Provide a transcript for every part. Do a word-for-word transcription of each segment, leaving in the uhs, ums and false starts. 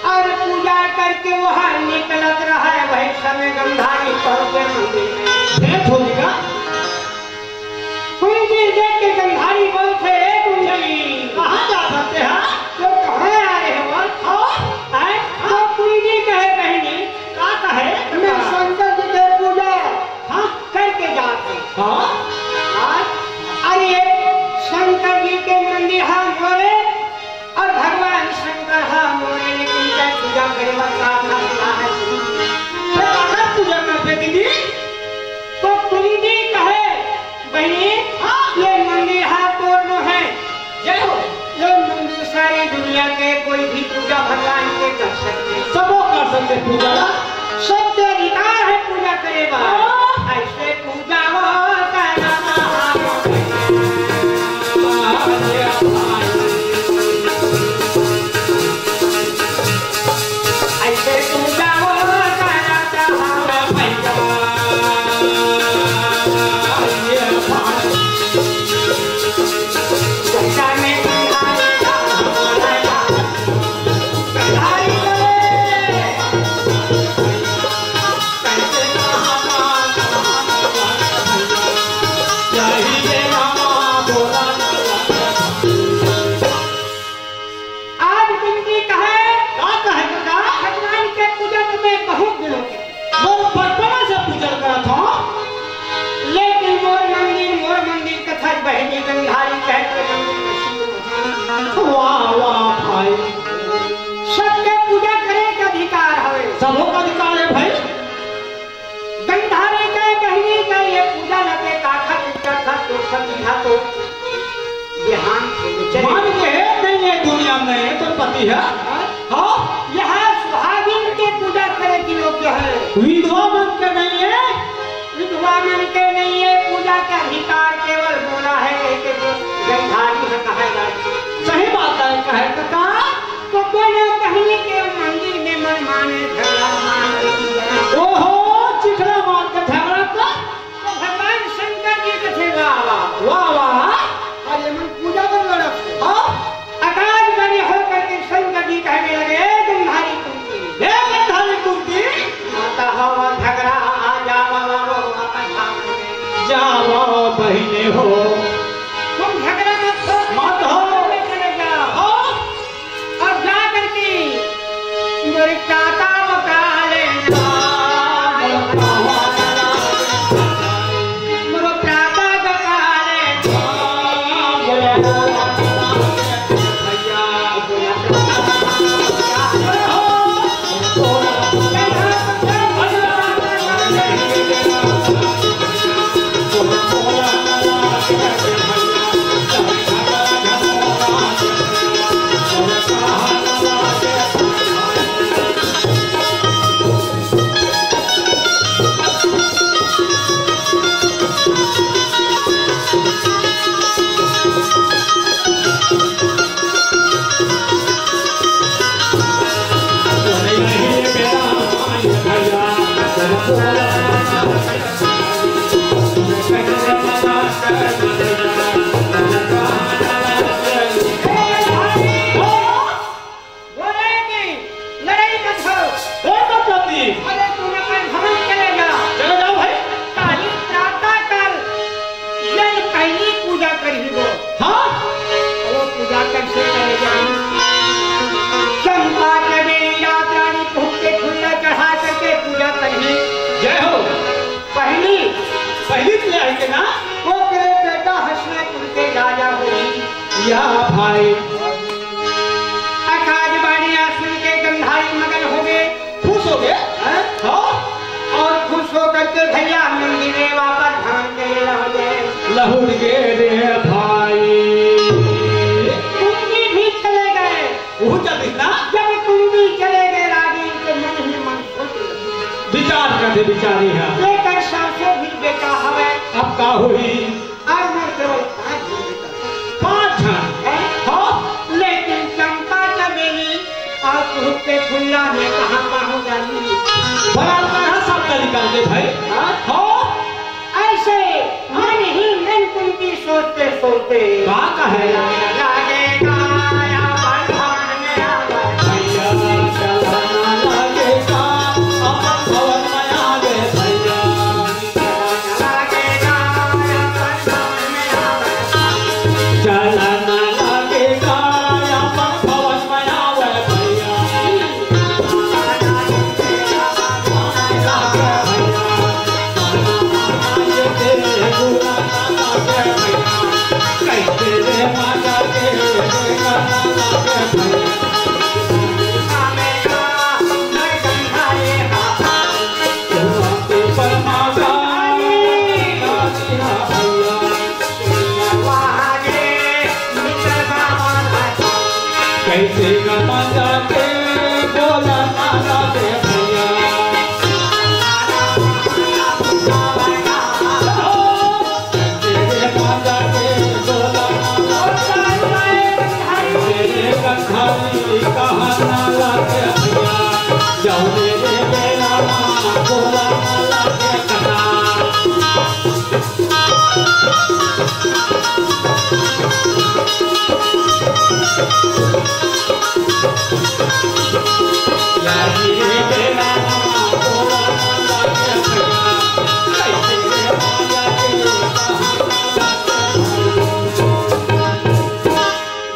अउ पूजा करके वहाँ निकलत रहय, वही समय गंधारी पहुँचे मंदिर में। भेंट हो गया। कुंती देख के गंधारी बोलथे, "ए कुंती, कहाँ जात हस तेहा? तो कहाँ आए हो?" हाँ? हैं? तो कुंती कहे, "बहिनी, का कहे? मैं शंकर जी के पूजा हाँ? करके जात हँव।" हाँ? हाँ? अरे, शंकर जी के मंदिर ह मोरे अउ भगवान शंकर ह मोरे, लेकिन इनका पूजा करे बर का का होना है? तो काकर पूजा करबे दीदी? तो कुंती कहे, "बहिनी, हाँ। ये मंदिर ह तोर नो है।" जय हो। ये मंदिर सारी दुनिया के कोई भी पूजा भगवान के कर सकथे। सबो कर सकथे पूजा। सबके अधिकार है पूजा करे बर। हाँ। ऐसे पूजा वो करता है। ऐसे पूजा वो करता है। आज कुंती कहे, का कहे का? भगवान के पूजा तो मैं बहुत दिनों से, बहुत बचपना से पूजा करत हँव। लेकिन मोर मंदिर, मोर मंदिर कथस बहिनी गंधारी कहे के मंदिर में शिव। वाह, वाह भाई। सबके पूजा करे के अधिकार हवे। सबो का अधिकार है भाई। गंधारी के बहिनी के ये पूजा लगे काखा चिंता था, तो पति हा तो देहांत हो गए। मान के है, नहीं है दुनिया में, तो पति है। हाँ? यह सुहागिन के पूजा करे के योग्य है। विधवा मन के नहीं है। विधवा मन के नहीं है, पूजा के अधिकार केवल मोला है, कह के गंधारी ह कहे जाए। सही बात है, कहे कका। तो दोनों बहिनी के मंदिर में मन माने झगड़ा मार रही है। ओहो, चिखला मार के झगड़ा कर। तो भगवान शंकर जी कथे, "वाह, वाह, वाह, वाह।" अरे मन पूजा बर लड़त हे। हाँ? आकाशवाणी होकर के शंकर जी कहने लगे, "ए गंधारी कुंती।" "ए गंधारी कुंती।" "माता हो झगड़ा, आ जाओ, आओ, आओ, अपन धाम में।" "जाओ बहिनी हो।" "तुम झगड़ा मत करो, मत हो। चले जाओ।" हाँ? अब जा करके मेरे काका बका लेना, मेरे काका बका लेना, भैया। बोले कि लड़ाई मत हो। ए, मत करती। अरे, तू ना कर, हम चले जाओ। चले जाओ भाई। काली प्रातः काल जल पहली पूजा करही वो। हाँ? वो पूजा कैसे करे जाए? चंपा के बेली रात रानी फूल के फूल चढ़ा करके पूजा करही। जय हो। पहली। पहली पूजा है के ना? वो तेरे बेटा हस्तिनापुर के राजा होही। या भाई। आकाशवाणी सुन के गंधारी मगन हो गए। खुश हो गए? हैं? हाँ। और खुश होकर के भैया मंदिर में वापस धाम के लिए लहुट गए। लहुट गए रे भाई। कुंती भी चले गए। वो चल दिस ना? जब कुंती चले गए राजन के मन ही मन सोच लगे। विचार करथे बिचारी ह। लेकर सासो भी बेटा हवे। अब का होही? अउ मोर केवल पाँच झन बेटा। पाँच झन? हैं? हाँ। लेकिन चंपा चमेली अउ कुहुक के फुल्ला में कहाँ पाहूँ जानी? बड़ा तरह सब तरीका के भाई। हाँ? हाँ। ऐसे मन ही मन कुंती सोचते सोचते का कहे? लगे गाया भगवान में आवा। भैया चल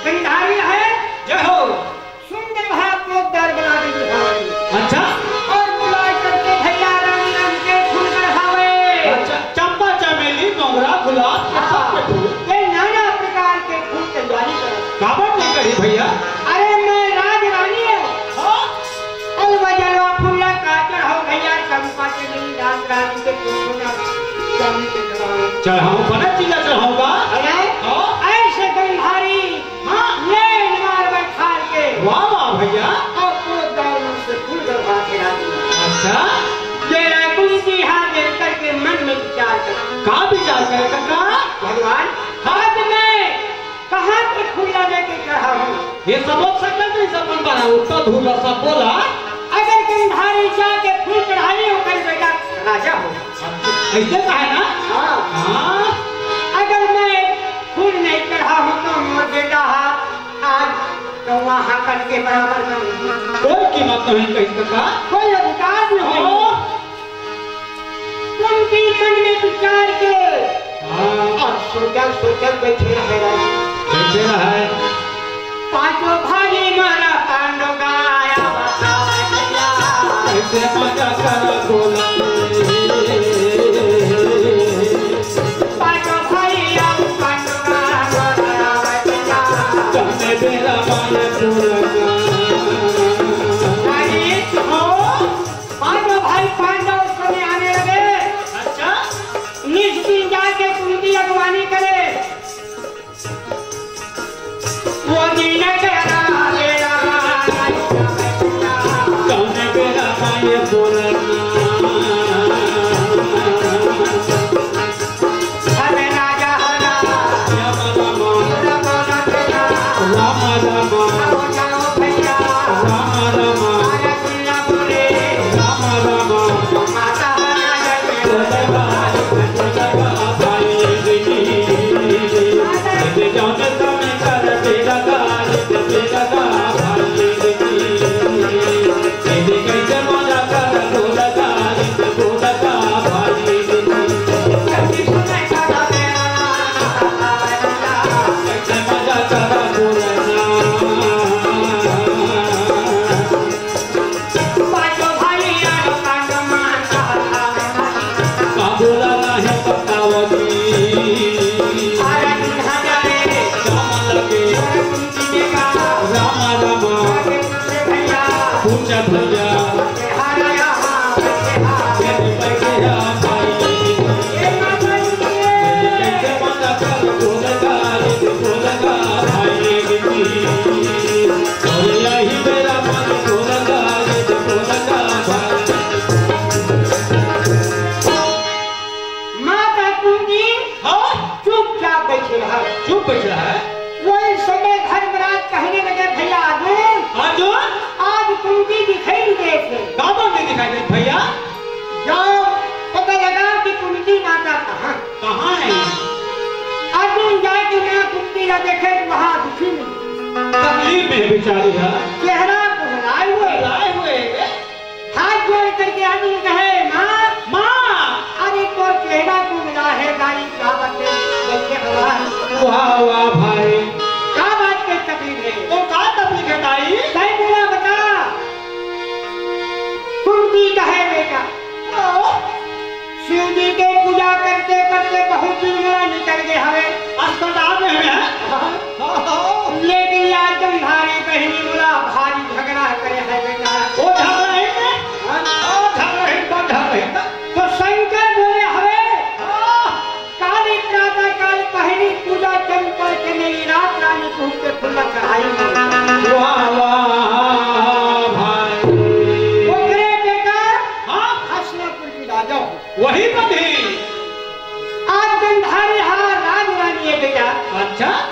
गंधारी है। जय हो। सुंदर भरा पोतदार बना दे दिखावे। अच्छा। और बुलाए करके भैया रानी रंग के फूल चढ़ावे। अच्छा, चंपा, चमेली, मोगरा, गुलाब, ये सब के फूल। ये नाना प्रकार के फूल तैयारी करे। काबर नहीं करी भैया? अरे मैं राज रानी हूँ। हाँ। अलवा जलवा फूल का चढ़ाओ भैया, चंपा, चमेली, राज रानी के फूल का चढ़ाओ। चढ़ाओ, बड़ा चीज चढ़ाऊंगा। अरे हाँ। ऐसे गंधारी हाँ। ले मार बैठाल के। वाह, वाह भैया। और पोतदार मन से फूल गड़वा के राजी। अच्छा। जरा कुंती हाथ देख करके मन में विचार कर। का विचार करे काका? भगवान, आज मैं कहाँ से फूल लेके चढ़ा हूँ? ये सब हो सकता है, सब मन बना, उत्तर धूल सब बोला। अगर गंधारी जाके फूल चढ़ाई, ओकर बेटा राजा हो। ऐसे कहा है ना? हाँ। हाँ। अगर मैं फूल नहीं चढ़ा हूँ तो मोर बेटा हा आज तो वहाँ कट के बराबर नहीं। कोई कीमत नहीं कही सका। कोई अधिकार नहीं। हाँ। कुंती मन में विचार के हाँ। और सोचल सोचल बैठे रहे। बैठे रहे। पांचों भाई मारा पांडव गाया बतावे भैया। कैसे मजा करा बोला। पांचों भाई अब पांडव गाया बतावे भैया। कौने बेरा माया पूरा। अरे हो, पांचों भाई पांडव उस समय आने लगे। अच्छा। निज दिन जाके कुंती अगवानी करे। वो दिन करा बेरा कौन बेरा माये बोलना। अरे राजा हरा राम राम। राम राम। राम राम। आओ जाओ भैया। राम राम। अरे सुनिया बोले। राम राम। माता हरा पांचों भाई यार पांडव माता। का बोला नाही बतावती। अरे दूल्हा जा रे। राम लगे। अरे कुंती के का। राम राम। अरे कुंती भैया। पूछा भैया। अरे यहाँ बैठे हाँ। बैठे हाँ भाई। ये माता जी के। कैसे माता कर बोलेगा, बोलेगा भाई की। माता कुंती हाँ? चुपचाप बैठे रहा। चुप बैठ रहा है। वही समय धर्मराज कहने लगे, "भैया अर्जुन, अर्जुन? आज कुंती दिखाई नहीं देत हे।" काबर नहीं दिखाई देत भैया? जाओ, पता लगा कि कुंती माता कहाँ। कहाँ है? अर्जुन जाके माँ कुंती ला देखे तो वहाँ दुखी मिली। तकलीफ में है बेचारी, हाँ। चेहरा कुमलाए हुए। कुमलाए हुए। हाथ जोड़ करके अर्जुन कहे, "माँ, माँ।" अरे तो चेहरा कुमला है दाई, का बात है? देखे हवा। वाह, वाह भाई। का बात के तकलीफ है? तो का तकलीफ है दाई? दाई बोला, "बता।" कुंती कहे, "बेटा, ओ, शिव जी के पूजा करते करते बहुत दिन मोला निकल गए हवे। अस्पताल में हवे, हैं?" हाँ। लेकिन आज गंधारी बहिनी मोला भारी झगड़ा करे है बेटा। वो झगड़ा है ना? हाँ। वो झगड़ा है, वो झगड़ा है ना? तो शंकर बोले हवे, हाँ। काली प्रातः काल पहिली पूजा चंपा चमेली रात रानी कुहू के फूल चढ़ाई। वाह, वाह, भाई। ओकरे बेटा हाँ। हसनापुर की राजा हो। वही तो थी। आज गंधारी हा राज रानी है बेटा। अच्छा।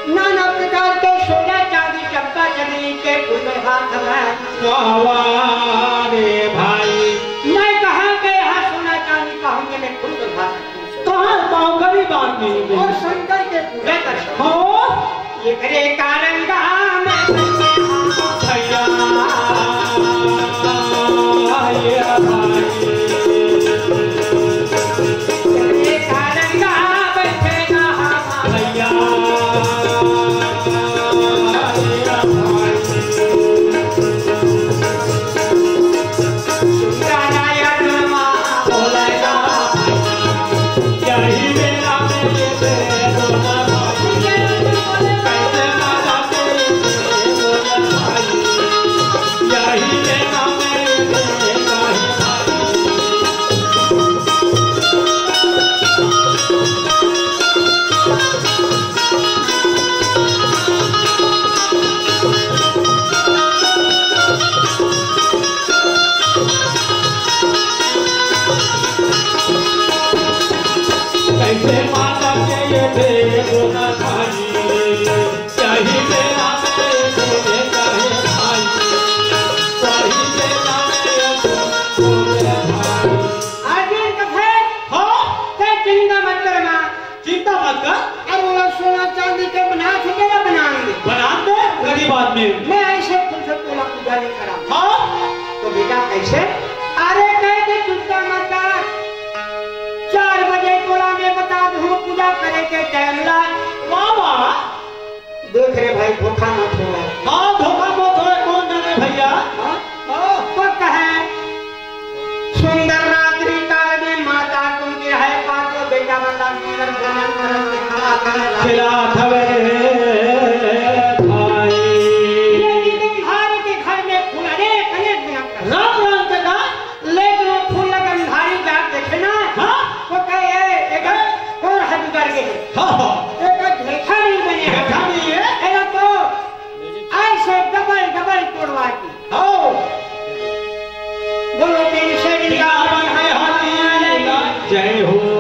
नाना प्रकार के सोना चांदी चंपा चमेली के फूल चढ़ा वाह, वाह रे भाई। मैं कहाँ के यहाँ सोना चांदी पाऊंगे, मैं खुद उठा सकती हूँ। कहाँ पाऊँ, गरीब आदमी हूँ। और शंकर के पूजा कर। हो, ये करे कारंगा में भैया, ये भाई। ये कारंगा बैठे ना भैया, ये भाई। कैसे माता के ये भेद न खाई, चाही मेरा मेरे बोले चाहे भाई, चाही मेरा मेरे बोले भाई। अर्जुन कथे, हो, ते चिंता मत कर माँ। चिंता मत कर। अब वो सोना चांदी के बना सके या बनाएंगे? बना दे, गरीब आदमी। मैं ऐसे फुर्सत वाला पूजा नहीं करा। हाँ? तो बेटा कैसे? अरे कह दे चिंता मत कर। चार बजे तोला मैं बता दूँ पूजा करे के टाइम ला। वाह, वाह। देख रे भाई, धोखा मत होवय। हाँ, धोखा मत होवय, कौन जाने भैया? हाँ? हाँ। तो कहे, सुंदर रात्रि काल में माता कुंती है, पांचों बेटा बंदा सुंदर भोजन करत के खिलात हवे भाई। ये गंधारी के घर में फूल अनेक, अनेक भयंकर। रंग रंग के का लेकिन वो फूल ला गंधारी जाके देखे ना, हाँ। तो कहे, "ए, एकर कोन ह बिगड़ गे हे? हाँ, हाँ। एकर ढेठा नहीं बने हे। ढेठा नहीं हे। एला तो ऐसे डबल, डबल तोड़वा के।" हाँ। बोलो, प्रेम से वृंदावन है हरि का। जय हो।